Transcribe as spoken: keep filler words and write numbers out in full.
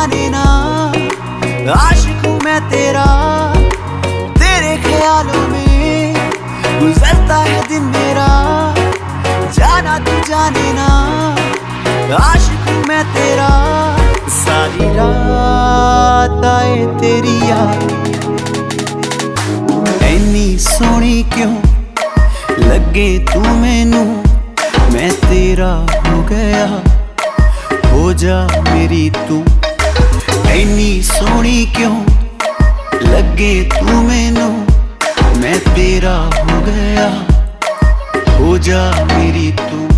जाने ना, आशिक हूँ मैं तेरा, तेरे ख्यालों में गुजरता है दिन मेरा, जाना तू जाने ना, आशिक हूँ मैं तेरा। सारी रात आए तेरी याद, ਇੰਨੀ ਸੋਹਣੀ ਕਿਉਂ ਲੱਗੇ ਤੂੰ ਮੈਨੂੰ, ਮੈਂ ਤੇਰਾ ਹੋ ਗਿਆ, ਹੋ ਜਾ ਮੇਰੀ ਤੂੰ। ਇੰਨੀ ਸੋਹਣੀ ਕਿਉਂ ਲੱਗੇ ਤੂੰ ਮੈਨੂੰ, ਮੈਂ ਤੇਰਾ ਹੋ ਗਿਆ, ਹੋ ਜਾ ਮੇਰੀ ਤੂੰ।